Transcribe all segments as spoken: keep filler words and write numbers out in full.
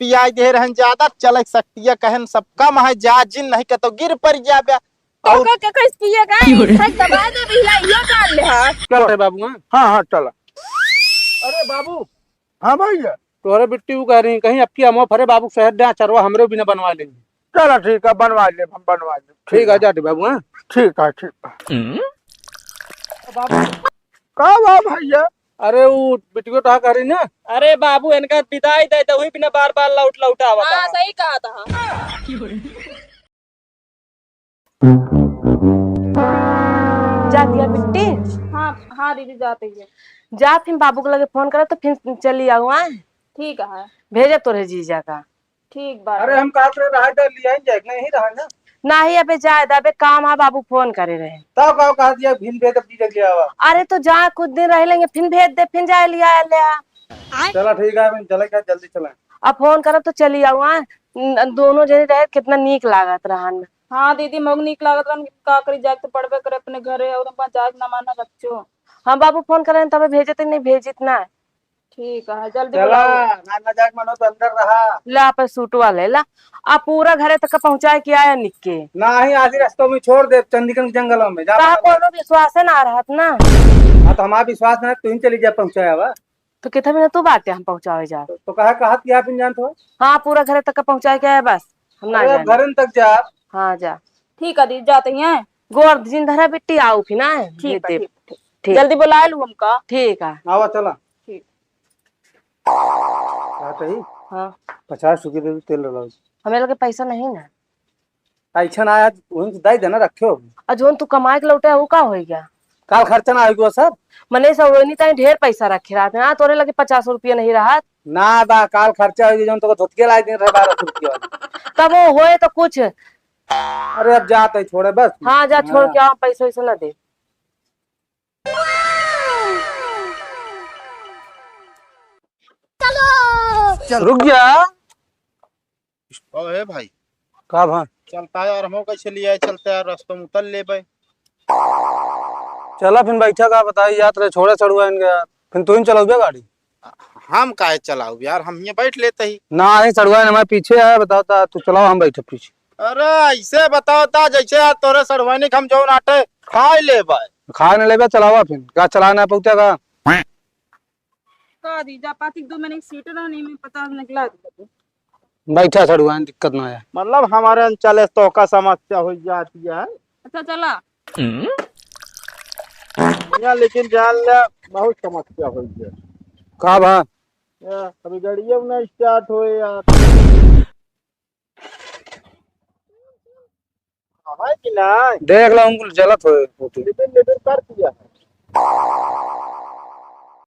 पियाई दे रहन ज्यादा, चले सकतिया कहन सब कम है, जा जिन नहीं के तो गिर पड़ जाबे। तो और का, का कैसे पिए का? क्यों रे? खाई दबा दे भैया, ये डाल ले हा। चल रे बाबू, हाँ। हाँ, हाँ, चल। अरे बाबू। हाँ भैया। तोहरे बिट्टी उ कह रही, कहीं अब की अमवा फरे बाबू शहर दे, चरवा हमरे बिना बनवा लेंगे। चला ठीक है, बनवा ले, हम बनवा ले। ठीक है, जाते बाबू, हाँ? ठीक है, ठीक है। हम्म। बाबू। का बा भैया? अरे उ बिटियो तो कह रही ना। अरे बाबू, इनका विदाई दे दे, वही बिना बार बार लौट लौट आवत हाँ, है। सही कहा था। जा दिया बिट्टी। हाँ, हाँ दीदी, जाते ही है। जा, फिर बाबू के लगे फोन करा तो फिर चली आऊ, आए। ठीक है। भेजे तोरे जीजा का। ठीक बा। अरे हम कहत रहे रहा दे, लिया ही जाए, नहीं रहा ना। नाही, अबे जाए दे, अबे काम है, बाबू फोन करे रहे। तब का कहत दिया, भिन भेज दे, जीजा के आवा। अरे तो जा, कुछ दिन रह लेंगे, फिर भेज दे, फिर जाए लिया ले आ। चला ठीक है, फिर चले क्या, जल्दी चले। अब फोन करब तो चली आऊ, हाँ। न-, दोनों जने रहे, कितना नीक लागत रहन। हाँ दीदी, मग नीक लागत रहन, का करी, जाके तो पड़बे करे अपने घरे, और हम जाके ना माना बच्चों। हम बाबू फोन करें तबे भेजत, नहीं भेजित ना। ठीक है, जल्दी चला, बुलाओ। ना, ना जाके मानो तो अंदर रहा। ला, अपन सूटवा ले ला। आ पूरा घरे तक पहुँचाए के आया निक्के। नाही, आधी रस्तों में छोड़ दे, चंडीगढ़ के जंगलों में, जा कहा पता कोनो विश्वास है ना रहत ना। हाँ, तो हमारा विश्वास ना है, तू ही चली जा पहुँचाया हुआ। तो कितना मिनट तू बाटे हम पहुँचावे जा? तो, तो कहा, कहा कि आप जान तो? हाँ, पूरा घरे तक पहुँचाए के आया बस, हम ना अरे, जाने। घरन तक जा। हाँ, जा। ठीक है दीदी, जाते ही हैं। गोर जिन धरा बिट्टी आऊ फिर ना, ठीक भेज बा, दे। ठीक, ठीक। ठीक। जल्दी बुला लू हमका। ठीक है। आवा, चला। ठीक। का कही? हाँ। पचास रुपये दे दे, तेल डलाओ। हमें लगे पैसा नहीं ना। ऐसा ना, आज वहीं से दे देना, रखे हो। आ जोन तू कमाए के लौटे है, वो का होई गया? काल खर्चा ना होई गया सब। मने सब वही ताई ढेर पैसा रखे रहत है। हाँ, तोरे लगे पचास रुपया नहीं रहत। ना बा, काल खर्चा होई, जोन तो धोतिया लाई दिन रहे बारह सौ रुपया वाला। तब वो होए तो कुछ। अरे अब जात है, छोड़े बस। हाँ, जा छोड़ हाँ। के आओ, पैसा वैसा ना दे। चलो। रुक जा। ओ हे भाई। का भा? चलता यार, हम कैसे ले आए, चलता यार, रास्ता में उतर लेबे। चला फिर बैठा, का बताई, यार तोरे छोड़े सड़ुआ इनके यार, फिर तू ही चलाउबे गाड़ी। हम काहे चलाउब यार, हम ये बैठ लेते ही। ना, ये सड़ुआ हमारे पीछे है, बताओ ता, तू चलाओ, हम बैठे पीछे। अरे ऐसे बताओ ता, जैसे यार तोरे सड़ुआनी के हम जौन आटे खाए लेबे। खाए न लेबे, चलावा फिर, का चला ना पौते का? का दी जा, पाती के दो महीने की सीट रहनी में पता निकला दिया तू। बैठा सड़ुआ, दिक्कत ना है। मतलब हमारे अन चले तो का समस्या हो जाती है। अच्छा चला। या लेकिन जान ले, बहुत समस्या हो गया। का भा? या, अभी गाड़िया ना स्टार्ट होए यार। है कि ना? देख ला, उनको जलत होए होती। लिटिल लिटिल कर दिया।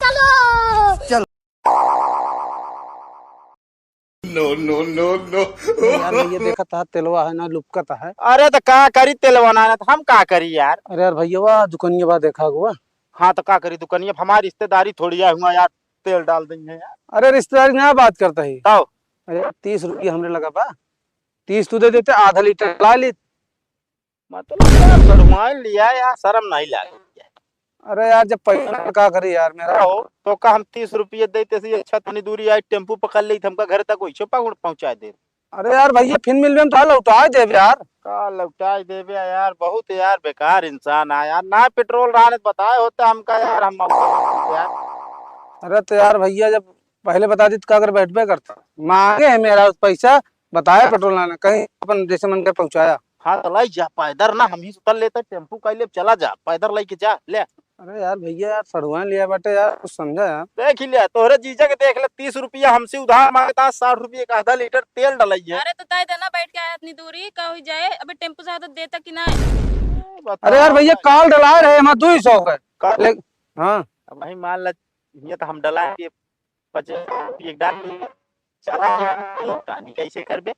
चलो। चल। No, no, no, no। यार, ये देखत है, तेलवा है ना, लुपकत है। अरे, तो का करी तेलवा ना, तो हम का करी यार? अरे यार, भैया, दुकनिया बा, देखा हुआ। हाँ, तो का करी दुकनिया? हमारी रिश्तेदारी थोड़ी है हुआ यार, तेल डाल देंगे यार। अरे, रिश्तेदारी ना बात करता ही। तब? अरे, तीस रुपया हमरे लगा बा, तीस तू दे देते, आधा लीटर ला ली। मतलब यार, सड़ुआइन लिया यार, शर्म नहीं लागे। अरे यार, जब पैसा का करी यार मेरा। हो, तो का हम तीस रुपये देते से अच्छा तनी दूरी आई, टेम्पू पकड़ लेत, हमका घर तक वैसे पहुं-, पहुंचा दे। अरे यार भैया, फिर मिलबे में तो लौटाए देबे यार। का लौटाए देबे यार, बहुत यार बेकार इंसान है यार। ना पेट्रोल रहने तो बताए होता हमका यार, हम यार। अरे तो यार भैया, जब पहले बता दी तो का कर बैठबे करता। मांगे है मेरा पैसा, बताया पेट्रोल लाने, कहीं अपन जैसे मन के पहुंचाया। हाँ, तो लाई जा, पैदल ना, हम ही उतर लेते, टेम्पू का ले चला जा, पैदल लेके जा, ले। अरे यार भैया, यार सड़ुआ लिया बाटे यार, कुछ समझा यार। देख ही लिया, तोहरे जीजा के देख ले, तीस रुपया हमसे उधार मांगता है, साठ रुपये का आधा लीटर तेल डलाई है। अरे तो दे देना, बैठ के आया इतनी दूरी, का हुई जाए, अबे टेम्पू से तो देता कि ना? बता अरे यार भैया, यार। काल डलाए रहे हमारे दो सौ का। का? ले, हाँ। अब भाई मान ला, ये तो हम डला के पचास रुपये डाल दिए। चला यार, लौटानी कैसे करबे?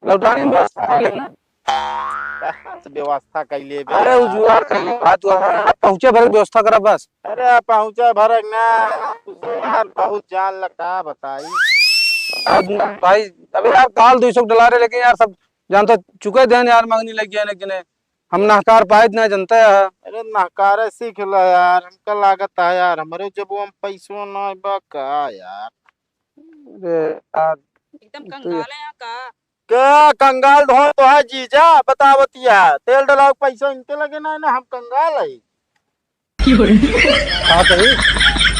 लौटानी में व्यवस्था कर लेना। कहाँ से व्यवस्था कर लेबे अरे, यार? उ जुगाड़ कर ले, बात हुआ है। पहुँचे भर व्यवस्था करा बस। अरे, पहुँचे भर ना, यार, बहुत जान लगा, बताई। अब भाई, अबे यार, काल दो सौ डला रहे, लेकिन यार, सब जानता चुके देन यार, मांगनी लग गया ना कि नहीं। हम नहकार पाइत ना जनता है। अरे नहकारे सीख ला यार, हमका लागत है यार, हमरे जब हम पैसो ना बा का यार। अरे यार, एकदम तो कंगाल है यहाँ का। का कंगाल धोए तो है जीजा, बतावतिया, तेल डलावे के पैसा इनके लगे ना, ना हम कंगाल है। हाँ तो ये,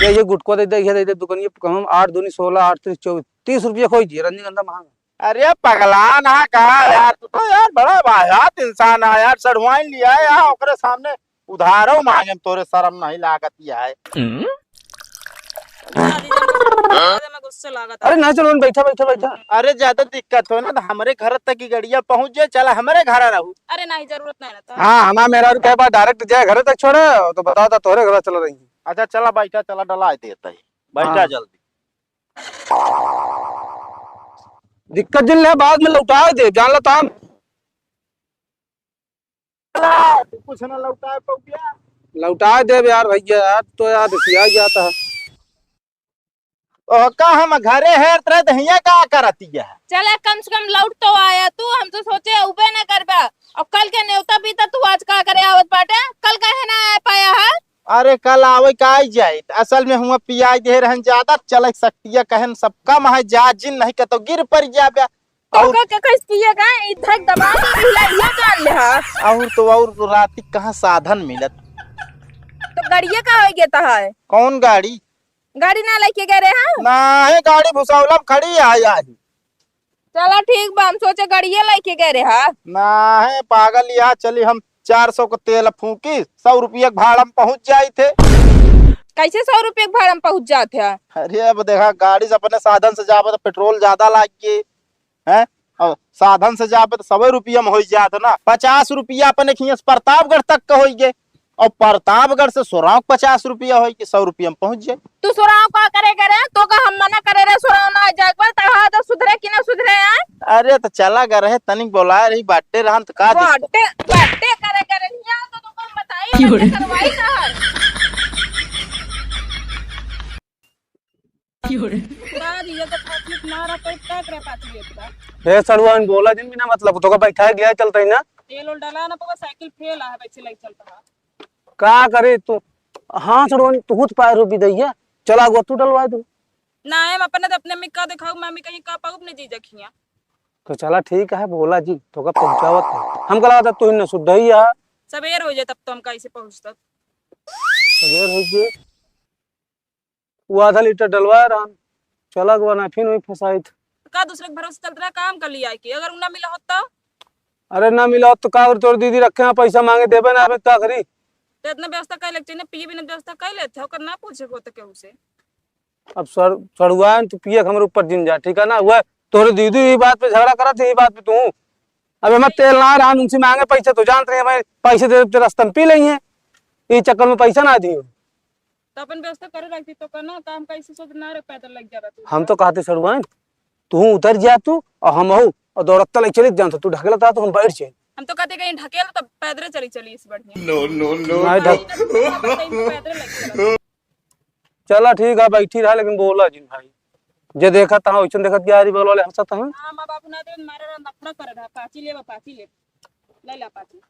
ये, ये गुटखा दे दे, ये दे दे, दुकान ये कम, आठ दूनी सोलह, आठ तीस चौबीस, तीस रुपया खोई दिए, रजनीगंधा महंगा। अरे पगला ना का यार, तू तो यार बड़ा वाहियात इंसान है यार, सढ़ुआइन लिया है यार, ओकरे सामने उधारो मांगे में तोरे शर्म नहीं लागत ही है। हम्म? अच्छा, दीदी, हमको गुस्सा लागत है। अरे ना, चलो, बैठा, बैठा, बैठा। अरे ज्यादा दिक्कत हो ना तो हमरे घर तक की गड़िया पहुंच जाए, चला हमरे घर रहू। अरे नहीं, जरूरत नहीं रहता। हाँ, हमारा मेहरारू के बाद direct जाए घर तक छोड़े, तो बताओ तो तोरे घर चल रही। अच्छा चला बैठा, चला डला देता है, बैठा हाँ। जल्दी। दिक्कत जिन ले बाद में लौटा दे, जान लो तो हम कुछ ना लौटाए पउबिया। लौटाए देब यार भैया, यार तो यार रिसिया जाता है। ओका हम घरे हेरत रहे तो हियाँ का करतिया? चला कम से कम लौट तो आया तू, हम तो सोचे उबे ना करबा। और कल के नेवता भी तो तू आज का करे आवत बाटे, कल काहे ना आ पाया है? अरे कल आवे का आई जाए, असल में हुआ पियाई दे रहन ज्यादा, चल सकतिया कहन सब कम है, जा जिन नहीं के तो गिर पड़ जाबे। तो और का, का, का इसकी ये का, ई धक दबा के हिला, ये जान ले हा। और तो और रात के कहाँ साधन मिलत। तो गाड़िया का हो गया था है? कौन गाड़ी? गाड़ी ना लेके गए रहे हा? ना है, गाड़ी भुसौला में खड़ी है, आई। चला ठीक बा, हम सोचे गाड़िया लेके गए रहे हा। ना है, पागल, यहाँ चली हम चार सौ का तेल फूकी, सौ रुपया के भाड़ा में पहुँच जाई थे। कैसे सौ रुपया के भाड़ा में पहुँच जात है? अरे अब देखा, गाड़ी से अपने साधन से जाबे तो पेट्रोल ज्यादा लाग गई। हैं? और साधन से जाबे तो सौ रुपया में हो जात ना, पचास रुपया अपने खियाँ से प्रतापगढ़ तक का होई गे, और प्रतापगढ़ से सोराव पचास रुपया होई कि सौ रुपया में पहुँच जाए। तू सोराव का करे करे? तो का हम मना करे रहे सोराव ना जाए पर, तहा तो सुधरे कि ना सुधरे हैं? अरे तो चला ग रहे, तनिक बोलाए रही, बाटे रहन तो का दिक्कत? बाटे, बाटे करे करे हिया तो तुमको हम बताई, क्यों रे? बाटे करवाई ना है। का रे? का रे, ये तो पाँच मिनट ना रहा, कोई का करे पाँच मिनट का? हे सड़ुआइन, बोला जिन बिना मतलब, तो का बैठा गया चलता ही ना। तेल उल डाला ना, पवा साइकिल फेल आ, बैठे लग चलता है। का करे तू? हाँ सड़ुआइन, तू हुत पाए रूपी दैया, चला गो तू डलवा दू। ना, हम अपने तो अपने में का दिखाऊ, मामी कहीं का पाऊ अपने जीजा खिया। तो चला ठीक है, बोला जी, तो का पहुँचावत है। हमका लगा था तू ही न सुद्धा ही है। सबेर हो जाए तब तो हम कैसे पहुँचता। सबेर हो जाए। वो आधा लीटर डलवाए रहन, चला गवा ना, फिर वही फंसाई थे। का दूसरे के भरोसे चलत रहा, काम कर लिया कि अगर उ ना मिला होत तो? अरे ना मिला होत तो का, और तोर दीदी रखे हैं, पैसा मांगे देबे ना, हमें का करी? तो इतना व्यवस्था कर लेते ना, पिए बिना व्यवस्था कर लेते हो, कर ना पूछे को तो केहू से। अब सर, सड़ुआइन तो पिए के हमरे ऊपर जिन जा, ठीक है ना? वह तोरे दीदी यही बात पे झगड़ा करत है, यही बात पे तू। अब हमें तेल ना रहा, उनसे मांगे पैसे, तो जानते हैं भाई, पैसे दे दे, रास्ता में पी लेंगे, ये चक्कर में पैसा ना दियो। तो अपन व्यवस्था करे रखती तो करना काम, कैसे सोच ना रे, पैदल लग जा रहा तू। हम तो कहते सड़ुआइन, तू उतर जा तू और हम हो और दौड़त तले चलित जान, तो तू ढकेलत रहा तो हम बैठ जाए। हम तो कहते कहीं ढकेल तो पैदल चली चली इस बढ़िया। No, no, no, नहीं no। ढक- पैदल लग चला। चला ठीक है, बैठी रहा, लेकिन बोला जिन भाई, जे देखत तहाँ वैसन देखत गया री, बोल वाले हंसत हैं। हाँ, माँ बाबू ना दे, मारे रहा, नखरा करे रहा, पाची ले, पाची ले, ले ला पाची।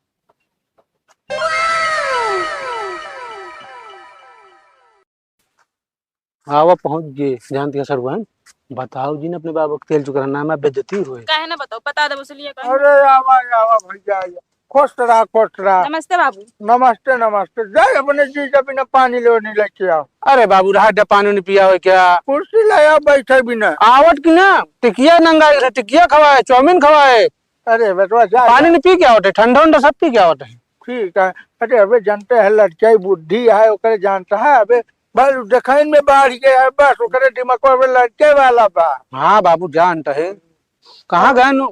आवा पहुँच गए, जानती है सड़ुआइन, बताओ जिन अपने बाबू के तेल चुकरा नाम है, बेइज्जती हुए। काहे ना बताओ, बता दे, बस लिए काहे। अरे आवा, आवा भैया, आवा। खुश रहा, खुश रहा। नमस्ते बाबू। नमस्ते, नमस्ते। जाए अपने जीजा बिना पानी ले नहीं लेके आओ। अरे बाबू, रहा दे, पानी नहीं पिया हो क्या? कुर्सी ले आओ, बैठे बिना। आवत की ना, टिकिया नंगा के, टिकिया खवाए, चाउमीन खवाए। अरे बेटवा, जा, पानी जा। नहीं पी के आवत है, ठंडा उंडा सब पी के आवत है। ठीक है। अरे अबे जानते हैं, लड़किया बुद्धि है, ओकरे जानता है। अबे बस देखइन में बाढ़ गया है, बस ओकरे दिमाग में लड़के वाला बा। हाँ बाबू, जानता है। कहाँ गए नु?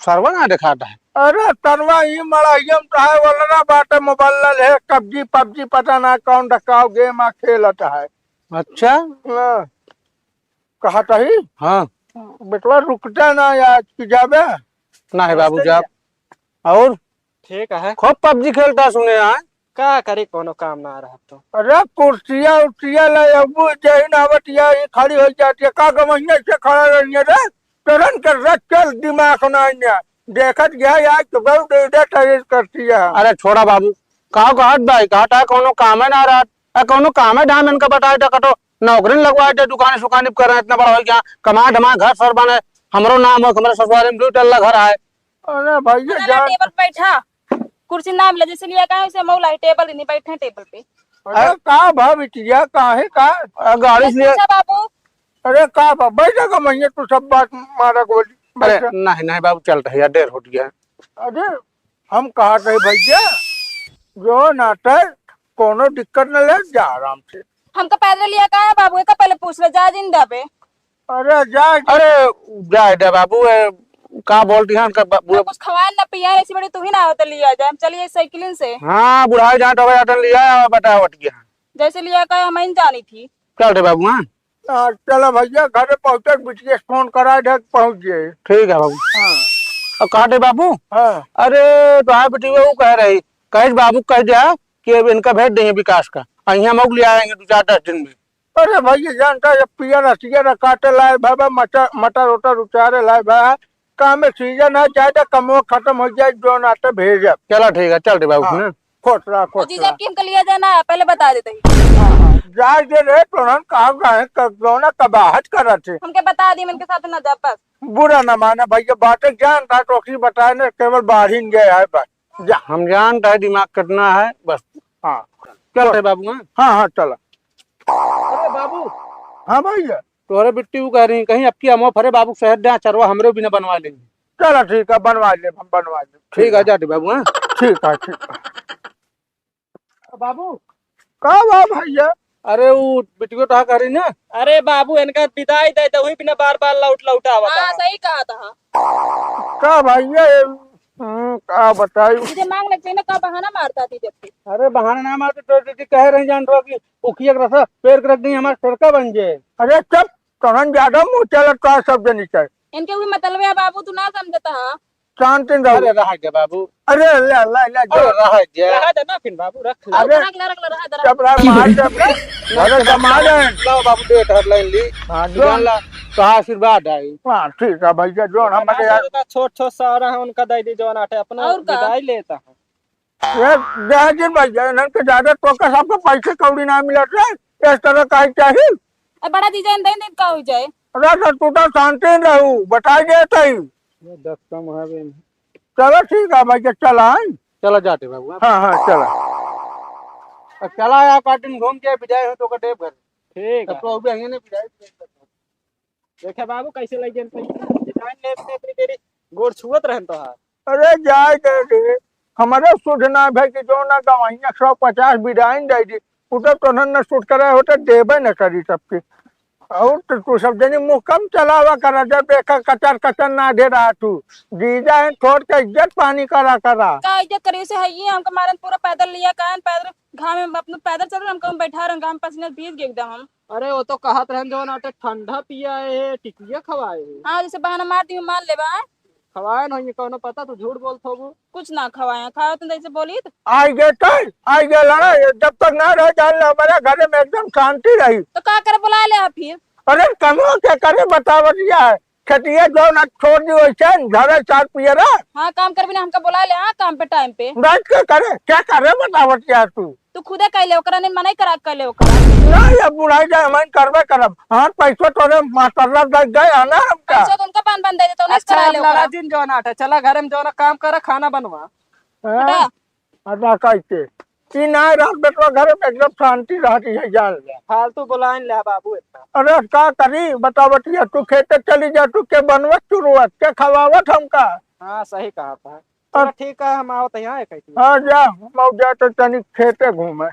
सरवा ना देखाता है। अरे सरवा ही मड़ाइयम तो है, वलरा बाटे मोबाइल ले, पबजी, पबजी पता ना कौन ढकाओ गेम आ खेलत है। अच्छा। हाँ। कहत ही? हाँ। बेटवा रुकता ना आज की जाबे। ना है बाबू, जा। और? ठीक है। खूब पबजी खेलता सुने हैं। का करी, कोनो काम ना रहा तो। अरे कुर्सिया उर्सिया ले अबू जही ना आवत या, ये खड़ी हो जाती है। का गमहिया से खड़ा रही है रे? तुरंत के रख चल दिमाग ना आइया। देखत गया यार तो बहुत दे दे तरीस करती है। अरे छोड़ा बाबू, का कहत भाई, कहत है कोनो कामे ना रहत, आ कोनो कामे धाम इनका बताए दे, कतो नौकरी लगवाए दे, दुकान सुकान पर करे, इतना बड़ा हो गया, कमा धमा घर सर बने, हमरो नाम है, हमरे ससुरारी में दू तल्ला घर है। अरे भैया ना, ना, जान। टेबल पे बैठा, कुर्सी ना मिला, जैसे लिया कहा उसे मौला है, टेबल ही नहीं, बैठे टेबल पे। अरे का भा बिटिया, काहे का? अ, गाड़ी से पूछा बाबू। अरे का बा, बैठा का मैया, तू सब बात मारा गोली। अरे बैठा। नहीं, नहीं बाबू, चल रहे यार, देर हो गया। अरे हम कहा थे भैया, जो नाटक, कोनो दिक्कत न ले, जा आराम से। हमका पैदल लिया का है बाबू, एका पहले पूछ ले, जा जिंदा पे। अरे जा। अरे जाए दे बाबू, ए, का बोलती हैं उनका बा-, तो बुआ-, कुछ खवाए ना पियाए, ऐसी बड़ी तू ही ना होते लिया जाए, हम चलिए साइकिलिन से। हाँ, बुढ़ाई जाए तो आटन लिया, बतावत गया। जैसे लिया का है, हम ही जानी थी। चल दे बाबू, हाँ। हाँ, चलो भैया, घरे पहुँचे, बिटिया से फोन करा दे, पहुँच गए। ठीक है बाबू। हाँ। अब कहा दे बाबू? हाँ। अरे, तो हाँ बिटिया, वो कह रही, कहे बाबू कह दिया कि अब इनका भेज देंगे विकास का, और यहाँ मऊ ले आएंगे दो चार दस दिन में। अरे भैया, जानता है, पियर हसिया रह काटे लाए बाबा, मटर, मटर उटर उचारे लाए बा। काम में सीजन है, जाए तो कमो खत्म हो जाए, जो नाते भेजब। चला ठीक है, चल दे बाबू, हाँ। ना। खुश रहा, खुश जीजा रहा। किन के लिए जाना है, पहले बता देते ही। हाँ, हाँ। जाए दे रे, तोहन कहाँ गए, क-, कौना कबाहट करत है? हमके बता दी, मैं इनके साथ ना जा, बस। बुरा ना माने भैया, बातें जानता तो की बताए ना, केवल बाहर ही गए है बस। जा। हम जानता है दिमाग कितना है, बस। हाँ। चल रहे बाबू, हाँ? हाँ, हाँ, चला। अरे बाबू। हाँ भैया। तोहरे बिट्टी वो कह रही, कहीं अब की अमवा फरे बाबू शहर दे, चरवा हमरे भी ना बनवा लेंगे। चला ठीक है, बनवा ले, हम बनवा ले। ठीक है, जाते बाबू, हाँ? ठीक है, ठीक है। बाबू। का बा भैया? अरे वो बिटियो तो कह रही ना। अरे बाबू, इनका विदाई दे दे, वही बिना बार बार लौट लौट आवत हाँ, है। सही कहा था। का भैया, ये, हम्म, का बताई? तुझे मांग लगते ना, का बहाना मारता थी जब भी। अरे बहाना ना मारते, तो दीदी कह रही जान रहो कि उखिया के रसा पेड़ के रख दी, हमारा सिरका बन जाए। अरे चुप, तोहन ज्यादा मुंह चलत का सब जनी के। इनके भी मतलबे है बाबू, तू ना समझता है। शांति रहो। अरे रह जा बाबू। अरे ले, ले, ले, अरे जो रह जा। रह दे ना फिर बाबू, रख ले। अरे रख ले, रख ले, रह दे, रह जब दे। रह मार जब रे, अरे जब मार है। लाओ बाबू, दे धर लाइन ली। हाँ, जो जान ला, कहा आशीर्वाद आई। हाँ, ठीक है भैया, जो हमारे यार। छोट छोट सारा है, उनका दे दी जवन आटे, अपना और का? विदाई लेता है। ये दे दिन भैया, इन्हन के ज्यादा तो का सबको पैसे कौड़ी ना मिलत रे, इस तरह का ही चाहिए। अब बड़ा जीजा इन दे दे का हो जाए? अरे तो तू तो शांति रहू, बताई देत ही। ये दस कम है बे। चलो ठीक है भाई, के चला है। चला जाते बाबू, हाँ? हाँ, हाँ, चला। अब चला यार, काटिन घूम के बिदाई हो तो का देव घर। ठीक तब है। तो अबे यहीं ने बिदाई। देखे बाबू, कैसे लग गए पैसा? जान ले अपने, अपनी तेरी गोड़ छुअत रहन तो हाथ। अरे जाए दे रे, हमारे सुध ना भाई कि जो ना गवाही एक सौ पचास बिदाई दे दी, उ तो तोहन न सुध करे होते देबे न करी सबके। और तो तू सब जनी मुँह कम चलावा करा, जब देखा कचर कचर ना दे रहा तू। जीजा है, छोड़ के इज्जत पानी करा करा। का इज्जत करी? उसे है ये, हमका मारन पूरा पैदल लिया, कान पैदल, घाम में अपने पैदल चल रहे, हमका बैठा रहे, घाम पसीना भीज गए एकदम हम। अरे वो तो कहत रहन जवन आटे ठंडा पियाए है, टिकिया खवाए है। हाँ, जैसे बहाना मार दी, मान ले बा। खवाए नहीं, कौनो पता तू झूठ बोलत होबू। कुछ ना खवाए, खाओ तुम जैसे बोली तो। आई गए तो, आई गए लड़ा, ये जब तक ना रह जान ले हमारे घरे में एकदम शांति रही। तो का करे बुला ले आप फिर? अरे कमवा के करे बतावत या है, खेतिया जो ना छोड़ दी वैसे, झरे चार पियरा। हाँ, काम कर बिना हमका बुला ले, हाँ, काम पे टाइम पे। बैठ के करे, क्या करे बतावत या तू? तू खुदे कह ले, ओकरा नहीं मनाई करा, कह ले ओकरा। ना, ये बुढ़ाई जाए, हम करबे करब। हाँ, पैसो तोरे मास्टर दे गए है ना हमका। पैसो तो उनका बान बान दे देता, उन्हें अच्छा, करा ले लड़ा ओकरा। जिन जो ना, चला घर में जो ना काम करा, खाना बनवा। हाँ? हटा। अदा कैसे? ई ना रात बेटवा घर में एकदम शांति रहती है, जान ले। फालतू बुलाइन ले बाबू इतना। अरे का करी, बतावत या तू खेते चली जा, तू के बनवत चुरुवत, के खवावत हमका? हाँ, सही कहा था। चलो, अब ठीक है, हम आवत हैं यहाँ एक ही। हाँ, जा, हम आउ जा तो तनी खेते घूमे।